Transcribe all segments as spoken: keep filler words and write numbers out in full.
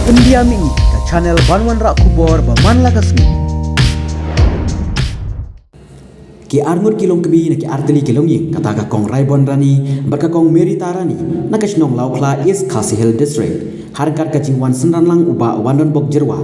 Pyndiah mihngi ka channel ban wanrah khubor ba man la ka sngi. Ki arngut ki longkmie na ki artylli ki longïing, kata ka Kong Raibon Rani bad ka Kong Merita Rani, na ka shnong Lawkhla, East Khasi Hills District, ha ryngkat ka jingwan synran lang u Bah Wandonbok Jyrwa,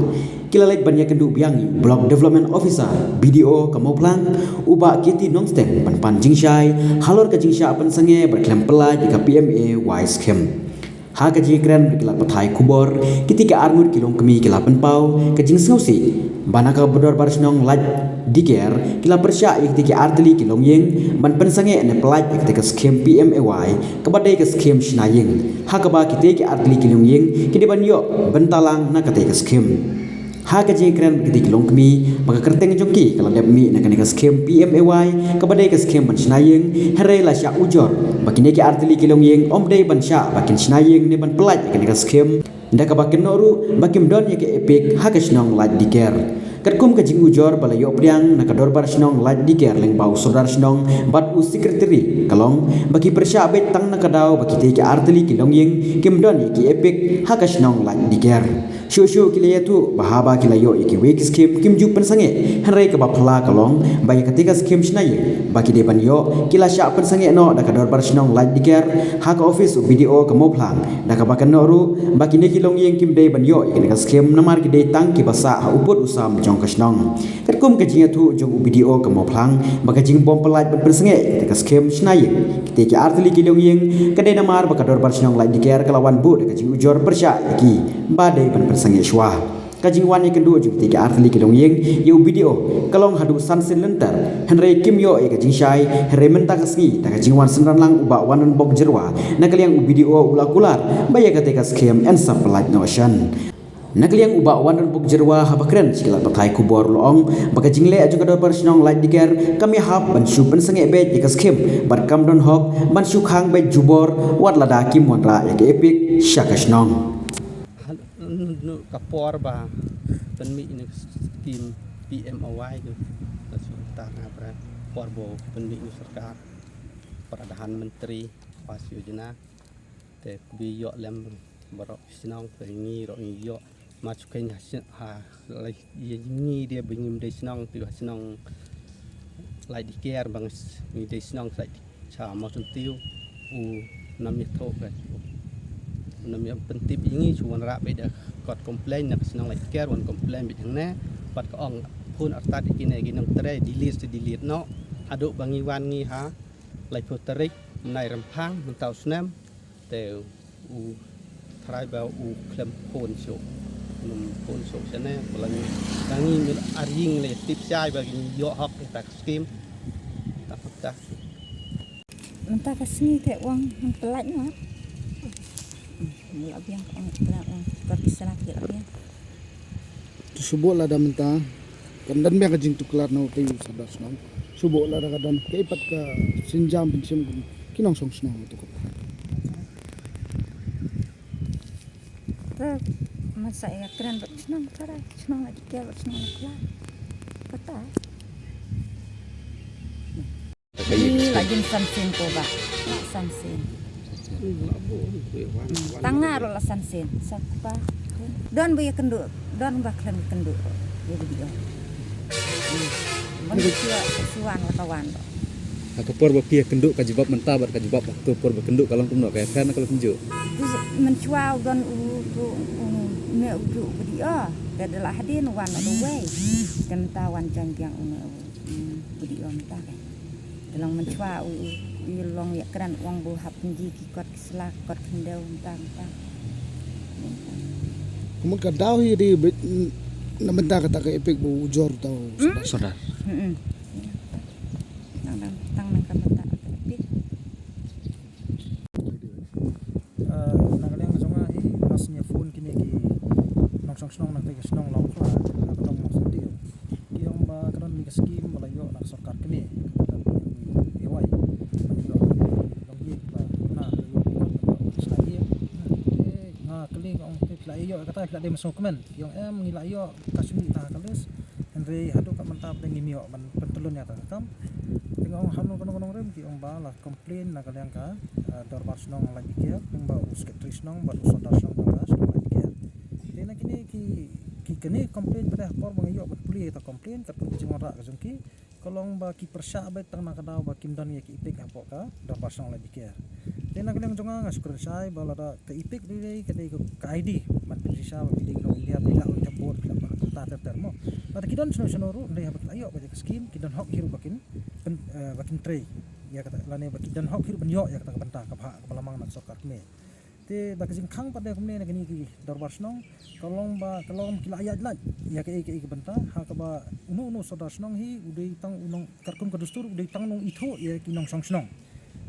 ki la leit ban ïakynduh biang ïa u Block Development Officer, B D O ka Mawphlang, u Bah K T Nongstep, ban pan jingshai halor ka jingshah pynsangeh bad khlem pyllait ïa ka P M A Y scheme. Ha ka jingkren bad ki lad pathai khubor, kitei ki arngut ki longkmie ki la pynpaw ka jingsngewsih ba na ka dorbar shnong Laitdikher ki la pyrshah ïa kitei ki artylli ki longïing ban pynsangeh ne pyllait ïa kitei ka scheme P M A Y, kaba dei ka scheme shna ïing, ha kaba kitei ki artylli ki longïing ki dei ban ïoh bynta lang na katei ka scheme. Ha ka jingkren bad kitei ki longkmie, ba ka kyrteng jong ki ka la dep mih na kane ka scheme P M A Y, kaba dei ka scheme ban shna ïing, hynrei la shah ujor ba kine ki artylli ki longïing ym dei ban shah ba kin shna ïing ne ban pyllait ïa kane ka scheme, da kaba kynnoh ruh ba kim don ïa ka EPIC ha ka shnong Laitdikher. Katkum ka jingujor ba la ïoh pdiang na ka dorbar shnong Laitdikher lyngba u sordar shnong bad u secretary, ka long ba ki pyrshah beit tang na ka daw ba kitei ki artylli ki longïing kim don ïa ki EPIC ha ka shnong Laitdikher. Shuh shuh ki la ïathuh ba haba ki la ïoh ïa kiwei ki scheme kim ju pynsangeh, hynrei kaba phylla ka long ba ïa katei ka scheme shna ïing ba ki dei ban ïoh, ki la shah pynsangeh noh da ka dorbar shnong Laitdikher ha ka office u B D O ka Mawphlang, da kaba kynnoh ruh ba kine ki longïing kim dei ban ïoh ïa kane ka scheme namar ki dei tang kiba sah ha u pud u sam jong ka shnong. Katkum ka jingïathuh jong u B D O ka Mawphlang ba ka jingbym pyllait ban pynsangeh ïa katei ka scheme shna ïing, kitei ki artylli ki longïing, ka dei namar ba ka dorbar shnong Laitdikher ka la wan buh da ka jingujor pyrshah ïa ki ba dei ban pynsangeh shuwa. Ka jingwan ïakynduh jong kitei ki artylli ki longïing ïa u B D O ka long haduh san sien lynter, hynrei kim ïoh ïa ka jingshai, hynrei mynta ka sngi da ka jingwan synran lang u Bah Wandonbok Jyrwa, na ka liang u B D O u la kular ba ïa katei ka scheme yn sa pyllait noh shen. Na ka liang u Bah Wandonbok Jyrwa, haba kren sha ki lad pathai khubor, u la ong ba ka jingleh jong ka dorbar shnong Laitdikher kam ïahap ban shu pynsangeh beit ïa ka scheme bad kam don hok ban shu khang beit jubor wat lada kim wanrah ïa ka EPIC sha ka shnong. Hal-, nu-, nu-, ka por ba pynmih ïa ka skim P M A Y tu, ka shu ta nga pra por ba pynmih ïa ka sorkar, Pradhan Mantri Awas Yojana, te kbi ïoh lem baroh shnong, te ngi ruh ngi ïoh. Ma shu khein ha shnong, ha, lai, ïa ngi de ba ngim dei shnong, tu ha shnong Laitdikher, ba ngi dei shnong Laitdikher. Sha Mawsyntiu, u nam ïathuh ka, u nam ïa pyntip ïa ngi, shu wanrah beit da kot complain na ka shnong Laitdikher, wan complain beit hangne, bad ka ong phone artat ïa kine ki nongtrei, delete te delete noh, haduh ba ngi wan ngi ha laiphew tarik bnai Rymphang mynta u snem, te u trai ba u khlem phone shuh. Num phone shuh shane, ba la ngi, ba ngi mil ar ïing le tip shai ba ngi ïoh hok ïa ta ka skim. Ta ta. Mynta ka sngi te u ong ngan pyllait noh. Ngi la biang ka ong pyllait ong. Kor ki sla ki la biang. To shu buh lada mynta kan don biang ka jingtuklar na utai u sordar shnong. Shu buh lada ka don kaei pat ka sienjam pynshim kum ki nongshong shnong to ka. Te man sa ïa kren bad shnong, kara shnong la dikir bad shnong la kla. Kata. Ni la jin san sien ko ba. La san sien. Hmm, tang nga ruh la san sien. Sa kpa. Don ba ïa kynduh, don ba khlem kynduh. Ïa ba dih. Hmm. Ban ïa shuwa, shuwa la ka wan. Ha ka por ba phi ïa kynduh ka jubab mynta bad ka jubab ha ka por ba kynduh ka long kumno, ka ïa pher ne ka long kumjuh? Mynshuwa u don u, u, u, ne u juh u ba dih. Te da la hadien wan u wei. Te mynta wan jan biang u ne u, u ba dih mynta ka. Te long mynshuwa u, u, u long ïa kren ong ba hap pynji ki kot ki sla, kot khyndew mynta, mynta. Kumno ka daw hi dei bit, na mynta kata ka epek ba u jor tau. Hmm? Sordar. Hmm. Tang nang, tang nang ka mynta ka epek. Ah, na ka liang jong nga hi, nga sngew phone kine ki nongshong shnong na ka shnong Lawkhla, na ka dong Mawsyntiu. Ki ong ba ka don kine ki skim ba la ïoh na ka sorkar kane, kata ka P M A Y. Ba la ïoh longying ba na ka ïoh ba la ïoh sa ïa. Eh, nga kylli nga ong te phi la ïoh kata phi la dei mynsngew kmen. Ki ong em ngi la ïoh ka shim ta ka list. Hynrei haduh ka mynta ba ngim ïoh ban pyntylun ïa ka kam. Te nga ong hano kano kano rem ki ong ba la complain na ka liang ka, ah, dorbar shnong Laitkhier, lyngba u secretary shnong bad u sordar shnong jong ka shnong Laitkhier. Te na ki kane complain pat ha por ba nga ïoh ban pule ïa ka complain, katkum ka jingwanrah ka jong ki, ka long ba ki pyrshah beit tang na ka daw ba kim don ïa ki EPIC hapoh ka Dorbar Shnong Laitkher. Te na ka liang jong nga nga shu kren shai ba lada ka EPIC dei dei ka dei ka ID ban pynshisha ba ki dei nong India, phi lah ban thep vote, phi lah ban kumta ter ter mo. Lada ki don shano shano ruh, dei haba ki la ïoh ka skim, ki don hok hi ruh ba kin, eh, ba kin trei ïa kata, lane ba ki don hok hi ruh ban ïoh ïa kata ka bynta kaba, kaba la mang na ka sorkar kmie. Te da ka jingkhang pat de kumne na kine ki Dorbar Shnong, ka long ba, ka long ki la ïaid lait ïa kaei kaei ka bynta, ha kaba uno uno u Sordar Shnong hi u dei tang u nong, katkum ka dustur u dei tang u nongithuh ïa ki nongshong shnong.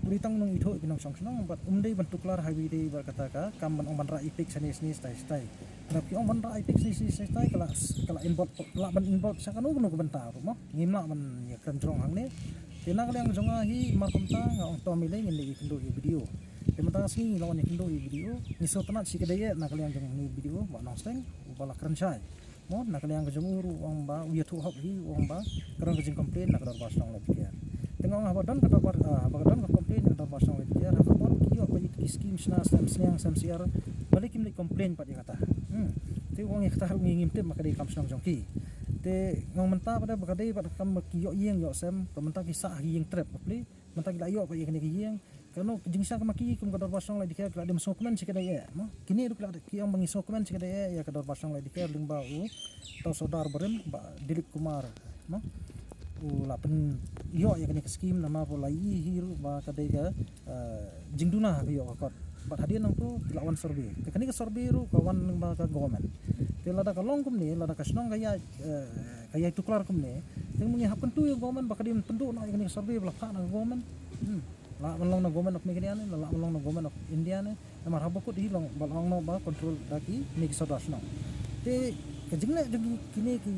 U dei tang u nongithuh ïa ki nongshong shnong, bad um dei ban tuklar ha kaba ïadei bad kata ka kam ban ong ban rah EPIC shane shane shatai shatai. Lada ki ong ban rah EPIC shane shane shatai shatai, ka la, ka la involve, ka la ban involve sha kano kano ka bynta ruh mo. Ngim lah ban ïa kren jrong hangne. Te na ka liang jong nga hi mar kumta nga ong to mile ngin ïa kynduh ïa video. Te mynta ka sngi ngi la wan ïa kynduh ïa video. Ngi sngewtynnat shi katta ïa na ka liang jong une u video Bah Nongsteng uba la kren shai. Mo, na ka liang ka jong u ruh u ong ba u ïathuh hok hi, u ong ba ka don ka jingcomplain na ka Dorbar Shnong Laitkher. Te nga ong haba don ka dorbar, ah, haba ka don ka complain na ka Dorbar Shnong Laitkher, ha ka por ki ïoh ba ïa ki skim shna sem sniang sem syiar, balei kim leit complain pat ïa kata. Hmm. Te u ong ïa kata ruh ngi ngim tip ma ka dei kam shnong jong ki. Te nga ong mynta pat ba ka dei pat kam ba ki ïoh ïing ïoh sem, ba mynta ki sah ha ki ïing trep, bapli mynta ki la ïoh pat ïa kane ka ïing. Kano ka jingshisha kaba ma ki kum ka Dorbar Shnong Laitkher ki la dei ban sngewkmen shi katta ïa mo. Kine ruh ki la dei, ki ong ba ngi sngewkmen shi katta ïa ka Dorbar Shnong Laitkher lyngba u tau Sordar barim Bah Dilip Kumar mo. U la pynïoh ïa kane ka skim namar ba u la ïohi ruh ba ka dei ka, eh, jingduna ha ka ïoh ka kot. Bad hadien nangto ki la wan survey. Te kane ka survey ruh ka wan lyngba ka government. Te lada ka long kumne, lada ka shnong ka ïaid, eh, ka ïaid tuklar kumne, te ngi hap kyntu ïa ka government ba ka dei ban pynduh noh ïa kane ka survey ba la phah na ka government. Hmm. Lah ban long na Government of Meghalaya ne, lah ban long na Government of India ne. Namar haba kut hi long ba long noh ba control da kine ki Sordar Shnong. Te ka jingleh jong ki, kine ki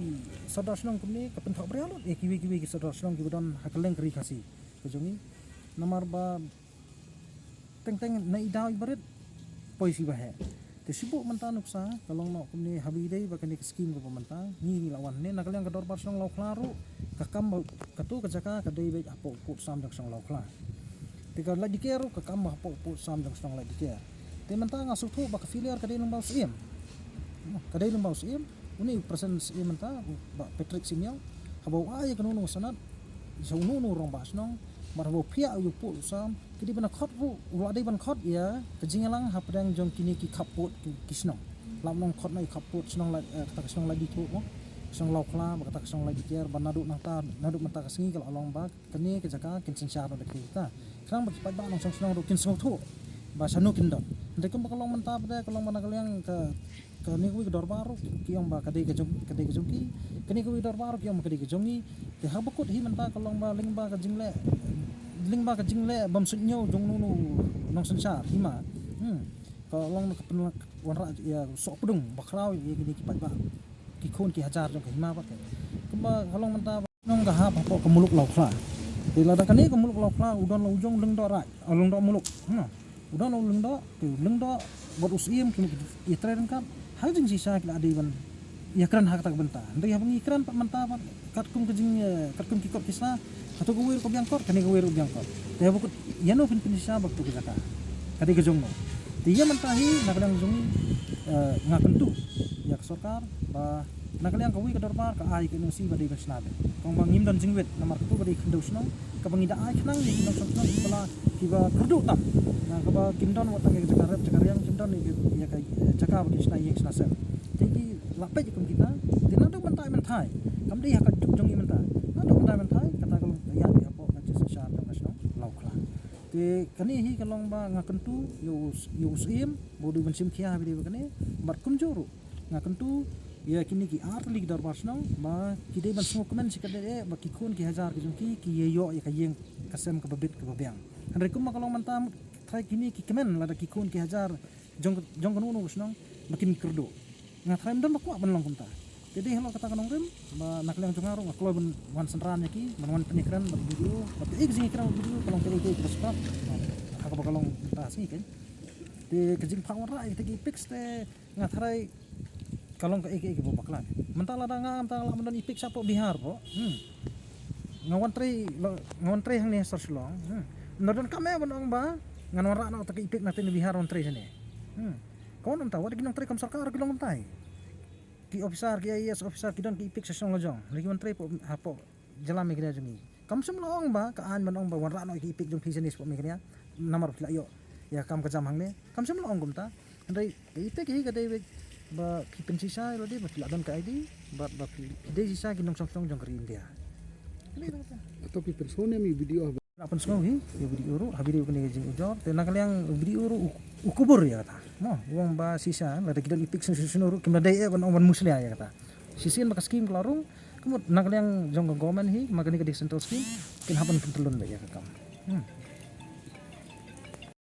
Sordar Shnong kumne ka pynthoh briew lut ïa kiwei kiwei ki Sordar Shnong kiba don ha kylleng ka ri Khasi ka jong ngi. Namar ba teng teng na i daw iba rit poi shi ba heh. Te shibun mynta nuksa ka long noh kumne haba ïadei bad kane ka skim kaba mynta ngi, ngi la wan ne na ka liang ka Dorbar Shnong Lawkhla ruh, ka kam ba kato ka jaka ka dei beit hapoh u pud sam jong ka shnong Lawkhla. Te ka Laitkher ruh ka kam ba hapoh u pud sam jong ka shnong Laitkher. Te mynta nga sngewthuh ba ka failure ka dei lyngba u Syiem. Ka dei lyngba u Syiem, une u present Syiem mynta, u Bah Patrick Syiem, haba u ai ïa kano kano ka sanad sha uno uno u rangbah shnong, bad haba u phiah ïa u pud u sam, ki dei ban khot ruh, u la dei ban khot ïa ka jingïalang hapdeng jong kine ki khappud ki, ki shnong. Lah ban ong khot na i khappud shnong Lai, eh, kata ka shnong Laitkher mo, shnong Lawkhla bad kata ka shnong Laitkher, bad naduh nangta, naduh mynta ka sngi ka la long ba kane ka jaka kin synshar da kita. Khnang ba ki paidbah nongshong shnong ruh kin sngewthuh ba shano kin don. Hynrei kumba ka long mynta pat de ka long ba na ka liang ka, kane kawei ka dorbar ruh ki ong ba ka dei ka jong, ka dei ka jong ki. Kane kawei ka dorbar ruh ki ong ba ka dei ka jong ngi. Te haba kut hi mynta ka long ba lyngba ka jingleh, lyngba ka jingleh bym suidñiew jong uno uno u nongsynshar hima. Hmm. Ka long ka pynwanrah ïa u sohpdung bakhraw ïa kine ki paidbah, ki khun ki hajar jong ka hima pat. Kumba ka long mynta ba nong ka hap hapoh ka muluk Lawkhla. Te lada kane ka muluk Lawkhla u don la u jong u lyngdoh raid, u lyngdoh muluk. Hmm. U don la u lyngdoh, te u lyngdoh bad u Syiem ki ïatrei ryngkat. Ha ka jingshisha ki la dei ban ïakren ha kata ka bynta. Hynrei haba ngi kren pat mynta pat katkum ka jing, eh, katkum ki kot ki sla, kato kawei ruh ka biang kot, kane kawei ruh ka biang kot. Te haba kut ïano phin pynshisha ba kato ka jaka ka dei ka jong no. Te ïa mynta hi na ka liang jong ngi, eh, nga kyntu ïa ka sorkar ba na ka liang kawei ka dorbar ka ai ka NOC ba dei ban shna beit. Ka ong ba ngim don jingwit namar kato ka dei ka khyndew shnong kaba ngi da ai khnang ïa ki nongshong shnong kiba la, kiba kyrduh tam. Na kaba kim don wat tang ïa ka jaka rep jaka riang, kim don ïa ka, ïa ka, eh, jaka ba kin shna ïing shna sem. Te ki la peit kum kita. Te naduh mynta mynta kam dei ha ka juk jong ngi mynta. Naduh mynta mynta kata ka long ka ïa dei hapoh ka jingsynshar jong ka shnong Lawkhla. Te kane hi ka long ba nga kyntu ïa u, ïa u Syiem ba u dei ban shim khia ha ba dei ba kane. Bad kumjuh ruh nga kyntu ïa kine ki artylli ki dorbar shnong ba ki dei ban sngewkmen shi katdei ba ki khun ki hajar ki jong ki ki ïa ïoh ïa ka ïing ka sem kaba bit kaba biang. Hynrei kumba ka long mynta, trai kine ki kmen lada ki khun ki hajar jong, jong kano kano ka shnong ba kin kyrduh. Nga trai ym don ba kwah ban long kumta. Te dei halor kata ka nongrim ba na ka liang jong nga ruh nga kloi ban wan synran ïa ki, ban wan pynïakren bad video, bad kaei ka jingïakren bad video ka long kaei kaei kaba spah. Ha kaba ka long mynta sngi kein. Te ka jingphah wanrah ïa kita ki EPICs te nga trai ka long kaei kaei kaba bakla. Mynta lada nga mynta nga lah ban don EPIC shapoh Bihar bro. Hmm. Nga wan trei, nga wan trei hangne ha sor Shillong. Hmm. Nga donkam eh ban ong ba ngan wanrah noh kata ka EPIC na te na Bihar wan trei shane. Hmm. Ka wan mynta wat ki nongtrei kam sorkar ki long mynta. Ki officer, ki I A S officer ki don ki EPIC sha shnong la jong, lada ki wan trei hapoh jylla Meghalaya jong ngi. Kam shym la ong ba ka aiñ ban ong ba wanrah noh ïa ki EPIC jong phi shane shapoh Meghalaya namar ba phi la ïoh ïa ka kam ka jam hangne. Kam shym la ong kumta. Hynrei ka EPIC hi ka dei ba phi pynshisha ïa lade ba phi la don ka ID bad ba phi dei shisha ki nongshong shnong jong ka ri India. Hato phi pynsngew ne em ïa u BDO? Nga la pynsngew hi ïa u BDO ruh ha video kane ka jingujor. Te na ka liang u BDO ruh u, u kubur ïa kata. Mo, u ong ba shisha lada ki don EPIC shano shano ruh kim la dei eh ban ong ban mushlia ïa kata. Shisien ba ka skim ka la rung, ka mut na ka liang jong ka government hi, ma kane ka dei central scheme, kin hap ban pyntyllun beit ïa ka kam. Hmm.